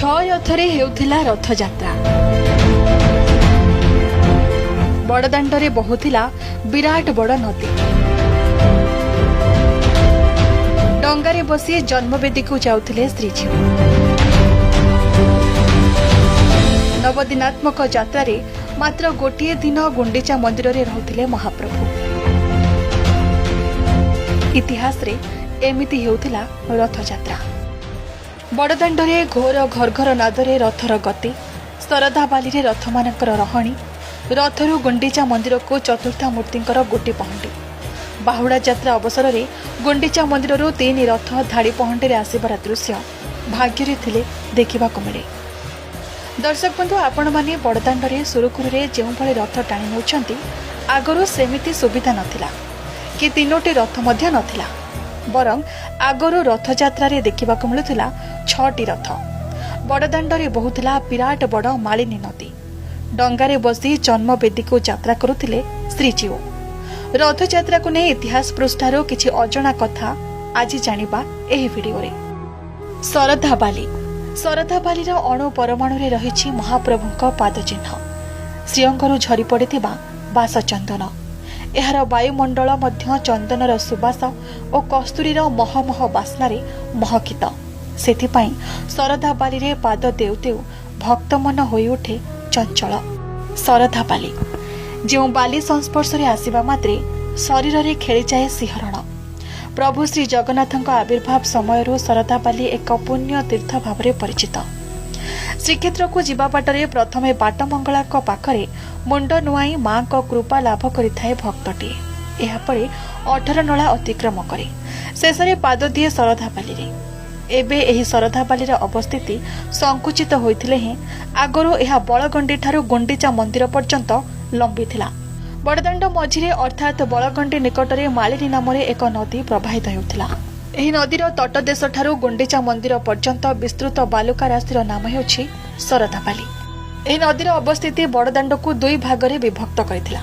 ଛଅ ରଥରେ ହେଉଥିଲା ରଥଯାତ୍ରା। ବଡ଼ଦାଣ୍ଡରେ ବହୁଥିଲା ବିରାଟ ବଡ଼ ନଦୀ। ଡଙ୍ଗାରେ ବସି ଜନ୍ମବେଦୀକୁ ଯାଉଥିଲେ ଶ୍ରୀଜୀଉ। ନବଦିନାତ୍ମକ ଯାତ୍ରାରେ ମାତ୍ର ଗୋଟିଏ ଦିନ ଗୁଣ୍ଡିଚା ମନ୍ଦିରରେ ରହୁଥିଲେ ମହାପ୍ରଭୁ। ଇତିହାସରେ ଏମିତି ହେଉଥିଲା ରଥଯାତ୍ରା। ବଡ଼ଦାଣ୍ଡରେ ଘୋର ଘର୍ଘର ନାଦରେ ରଥର ଗତି, ଶରଧାବାଲିରେ ରଥମାନଙ୍କର ରହଣି, ରଥରୁ ଗୁଣ୍ଡିଚା ମନ୍ଦିରକୁ ଚତୁର୍ଦ୍ଧା ମୂର୍ତ୍ତିଙ୍କର ଗୋଟି ପହଣ୍ଡି। ବାହୁଡ଼ା ଯାତ୍ରା ଅବସରରେ ଗୁଣ୍ଡିଚା ମନ୍ଦିରରୁ ତିନି ରଥ ଧାଡ଼ି ପହଣ୍ଡିରେ ଆସିବାର ଦୃଶ୍ୟ ଭାଗ୍ୟରେ ଥିଲେ ଦେଖିବାକୁ ମିଳେ। ଦର୍ଶକ ବନ୍ଧୁ, ଆପଣମାନେ ବଡ଼ଦାଣ୍ଡରେ ସୁରୁଖୁରୁରେ ଯେଉଁଭଳି ରଥ ଟାଣି ନେଉଛନ୍ତି, ଆଗରୁ ସେମିତି ସୁବିଧା ନଥିଲା କି ତିନୋଟି ରଥ ମଧ୍ୟ ନଥିଲା। ବରଂ ଆଗରୁ ରଥଯାତ୍ରାରେ ଦେଖିବାକୁ ମିଳୁଥିଲା ଛଅଟି ରଥ। ବଡ଼ଦାଣ୍ଡରେ ବହୁଥିଲା ବିରାଟ ବଡ଼ ମାଳିନୀ ନଦୀ। ଡଙ୍ଗାରେ ବସି ଜନ୍ମବେଦୀକୁ ଯାତ୍ରା କରୁଥିଲେ ଶ୍ରୀଜୀଉ। ରଥଯାତ୍ରାକୁ ନେଇ ଇତିହାସ ପୃଷ୍ଠାରୁ କିଛି ଅଜଣା କଥା ଆଜି ଜାଣିବା ଏହି ଭିଡିଓରେ। ଶରଧାବାଲି। ଶରଧାବାଲିର ଅଣୁ ପରମାଣୁରେ ରହିଛି ମହାପ୍ରଭୁଙ୍କ ପାଦଚିହ୍ନ, ଶ୍ରୀଅଙ୍ଗରୁ ଝରି ପଡ଼ିଥିବା ବାସଚନ୍ଦନ। ଏହାର ବାୟୁମଣ୍ଡଳ ମଧ୍ୟ ଚନ୍ଦନର ସୁବାସ ଓ କସ୍ତୁରୀର ମହମହ ବାସ୍ନାରେ ମହକିତ। ସେଥିପାଇଁ ଶରଧାବାଲିରେ ପାଦ ଦେଉ ଦେଉ ଭକ୍ତମନ ହୋଇଉଠେ ଚଞ୍ଚଳ। ଶରଧାବାଲି, ଯେଉଁ ବାଲି ସଂସ୍ପର୍ଶରେ ଆସିବା ମାତ୍ରେ ଶରୀରରେ ଖେଳିଯାଏ ଶିହରଣ। ପ୍ରଭୁ ଶ୍ରୀ ଜଗନ୍ନାଥଙ୍କ ଆବିର୍ଭାବ ସମୟରୁ ଶରଧାବାଲି ଏକ ପୁଣ୍ୟ ତୀର୍ଥ ଭାବରେ ପରିଚିତ। ଶ୍ରୀକ୍ଷେତ୍ରକୁ ଯିବା ବାଟରେ ପ୍ରଥମେ ବାଟମଙ୍ଗଳାଙ୍କ ପାଖରେ ମୁଣ୍ଡ ନୁଆଇଁ ମାଙ୍କ କୃପା ଲାଭ କରିଥାଏ ଭକ୍ତଟିଏ। ଏହାପରେ 18 ନଳା ଅତିକ୍ରମ କରେ, ଶେଷରେ ପାଦ ଦିଏ ଶରଧାବାଲିରେ। ଏବେ ଏହି ଶରଧାବାଲିର ଅବସ୍ଥିତି ସଙ୍କୁଚିତ ହୋଇଥିଲେ ହେଁ ଆଗରୁ ଏହା ବଳଗଣ୍ଡିଠାରୁ ଗୁଣ୍ଡିଚା ମନ୍ଦିର ପର୍ଯ୍ୟନ୍ତ ଲମ୍ବିଥିଲା। ବଡ଼ଦାଣ୍ଡ ମଝିରେ ଅର୍ଥାତ୍ ବଳଗଣ୍ଡି ନିକଟରେ ମାଳିନୀ ନାମରେ ଏକ ନଦୀ ପ୍ରବାହିତ ହେଉଥିଲା। ଏହି ନଦୀର ତଟଦେଶଠାରୁ ଗୁଣ୍ଡିଚା ମନ୍ଦିର ପର୍ଯ୍ୟନ୍ତ ବିସ୍ତୃତ ବାଲୁକା ରାଶିର ନାମ ହେଉଛି ଶରଧାବାଲି। ଏହି ନଦୀର ଅବସ୍ଥିତି ବଡ଼ଦାଣ୍ଡକୁ ଦୁଇ ଭାଗରେ ବିଭକ୍ତ କରିଥିଲା।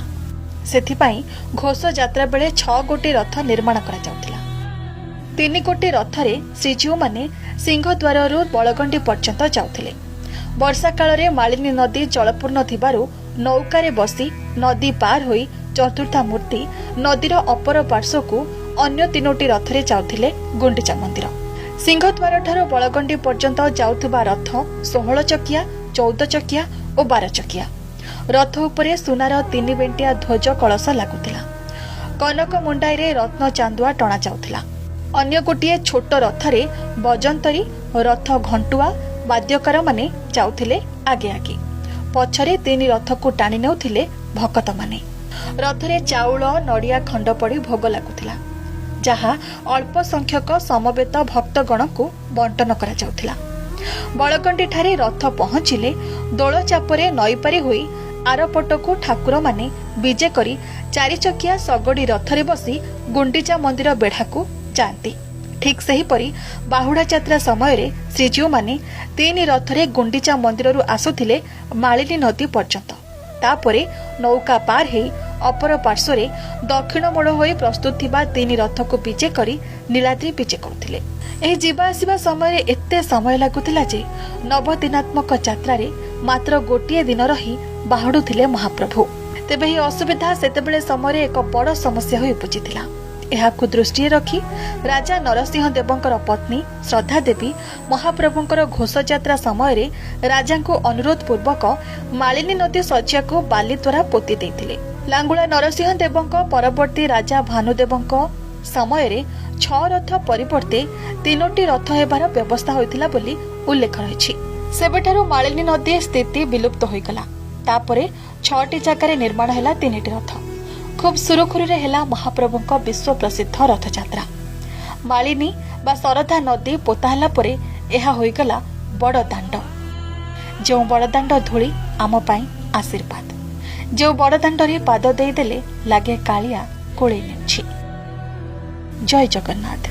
ସେଥିପାଇଁ ଘୋଷ ଯାତ୍ରା ବେଳେ 6 ଗୋଟି ରଥ ନିର୍ମାଣ କରାଯାଉଥିଲା। 3 ଗୋଟି ରଥରେ ଶ୍ରୀଜୀଉମାନେ ସିଂହଦ୍ୱାରରୁ ବଳଗଣ୍ଡି ପର୍ଯ୍ୟନ୍ତ ଯାଉଥିଲେ। ବର୍ଷା କାଳରେ ମାଳିନୀ ନଦୀ ଜଳପୂର୍ଣ୍ଣ ଥିବାରୁ ନୌକାରେ ବସି ନଦୀ ପାର ହୋଇ ଚତୁର୍ଦ୍ଧା ମୂର୍ତ୍ତି ନଦୀର ଅପର ପାର୍ଶ୍ୱକୁ ଅନ୍ୟ ତିନୋଟି ରଥରେ ଯାଉଥିଲେ ଗୁଣ୍ଡିଚା ମନ୍ଦିର। ସିଂହଦ୍ୱାରଠାରୁ ବଳଗଣ୍ଡି ପର୍ଯ୍ୟନ୍ତ ଯାଉଥିବା ରଥ 16 ଚକିଆ, 14 ଚକିଆ ଓ 12 ଚକିଆ। ରଥ ଉପରେ ସୁନାର ତିନି ବେଣ୍ଟିଆ ଧ୍ୱଜ କଳସ ଲାଗୁଥିଲା। କନକ ମୁଣ୍ଡାଇରେ ରତ୍ନ ଚାନ୍ଦୁଆ ଟଣାଯାଉଥିଲା। ଅନ୍ୟ ଗୋଟିଏ ଛୋଟ ରଥରେ ବଜନ୍ତରୀ, ରଥ ଘଣ୍ଟୁଆ, ବାଦ୍ୟକାରମାନେ ଯାଉଥିଲେ ଆଗେ ଆଗେ। ପଛରେ ତିନି ରଥକୁ ଟାଣି ନେଉଥିଲେ ଭକତମାନେ। ରଥରେ ଚାଉଳ, ନଡ଼ିଆ ଖଣ୍ଡ ପଡ଼ି ଭୋଗ ଲାଗୁଥିଲା, ଯାହା ଅଳ୍ପ ସଂଖ୍ୟକ ସମବେତ ଭକ୍ତଗଣଙ୍କୁ ବଣ୍ଟନ କରାଯାଉଥିଲା। ବଳଗଣ୍ଡିଠାରେ ରଥ ପହଞ୍ଚିଲେ ଦୋଳ ଚାପରେ ନଈପାରି ହୋଇ ଆରପଟକୁ ଠାକୁରମାନେ ବିଜେ କରି ଚାରିଚକିଆ ଶଗଡ଼ି ରଥରେ ବସି ଗୁଣ୍ଡିଚା ମନ୍ଦିର ବେଢ଼ାକୁ ଯାଆନ୍ତି। ଠିକ୍ ସେହିପରି ବାହୁଡ଼ା ଯାତ୍ରା ସମୟରେ ଶ୍ରୀଜୀଉମାନେ ତିନି ରଥରେ ଗୁଣ୍ଡିଚା ମନ୍ଦିରରୁ ଆସୁଥିଲେ ମାଳିନୀ ନଦୀ ପର୍ଯ୍ୟନ୍ତ। ତାପରେ ନୌକା ପାର ହେଇ ଅପର ପାର୍ଶ୍ୱରେ ଦକ୍ଷିଣ ମୋଡ଼ ହୋଇ ପ୍ରସ୍ତୁତ ଥିବା ତିନି ରଥକୁ ବିଜେ କରି ନୀଳାଦ୍ରି ବିଜେ କରୁଥିଲେ। ଏହି ଯିବା ଆସିବା ସମୟରେ ଏତେ ସମୟ ଲାଗୁଥିଲା ଯେ ନବଦିନାତ୍ମକ ଯାତ୍ରାରେ ମାତ୍ର ଗୋଟିଏ ଦିନ ରହି ବାହୁଡୁଥିଲେ ମହାପ୍ରଭୁ। ତେବେ ଏହି ଅସୁବିଧା ସେତେବେଳେ ସମୟରେ ଏକ ବଡ଼ ସମସ୍ୟା ହୋଇ ଉପୁଜିଥିଲା। ଏହାକୁ ଦୃଷ୍ଟିରେ ରଖି ରାଜା ନରସିଂହ ଦେବଙ୍କର ପତ୍ନୀ ଶ୍ରଦ୍ଧା ଦେବୀ ମହାପ୍ରଭୁଙ୍କର ଘୋଷଯାତ୍ରା ସମୟରେ ରାଜାଙ୍କୁ ଅନୁରୋଧ ପୂର୍ବକ ମାଳିନୀ ନଦୀ ଶଯ୍ୟାକୁ ବାଲି ଦ୍ୱାରା ପୋତି ଦେଇଥିଲେ। ଲାଙ୍ଗୁଳା ନରସିଂହ ଦେବଙ୍କ ପରବର୍ତ୍ତୀ ରାଜା ଭାନୁଦେବଙ୍କ ସମୟରେ 6 ରଥ ପରିବର୍ତ୍ତେ 3ଟି ରଥ ହେବାର ବ୍ୟବସ୍ଥା ହୋଇଥିଲା ବୋଲି ଉଲ୍ଲେଖ ରହିଛି। ସେବେଠାରୁ ମାଳିନୀ ନଦୀ ସ୍ଥିତି ବିଲୁପ୍ତ ହୋଇଗଲା। ତାପରେ 6ଟି ଜାଗାରେ ନିର୍ମାଣ ହେଲା 3ଟି ରଥ। ଖୁବ୍ ସୁରୁଖୁରୁରେ ହେଲା ମହାପ୍ରଭୁଙ୍କ ବିଶ୍ୱ ପ୍ରସିଦ୍ଧ ରଥଯାତ୍ରା। ମାଳିନୀ ବା ଶରଧା ନଦୀ ପୋତା ହେଲା ପରେ ଏହା ହୋଇଗଲା ବଡ଼ ଦାଣ୍ଡ। ଯେଉଁ ବଡ଼ଦାଣ୍ଡ ଧୂଳି ଆମ ପାଇଁ ଆଶୀର୍ବାଦ, ଯେଉଁ ବଡ଼ଦାଣ୍ଡରେ ପାଦ ଦେଇଦେଲେ ଲାଗେ କାଳିଆ କୋଳେଇ ନେଉଛି। ଜୟ ଜଗନ୍ନାଥ।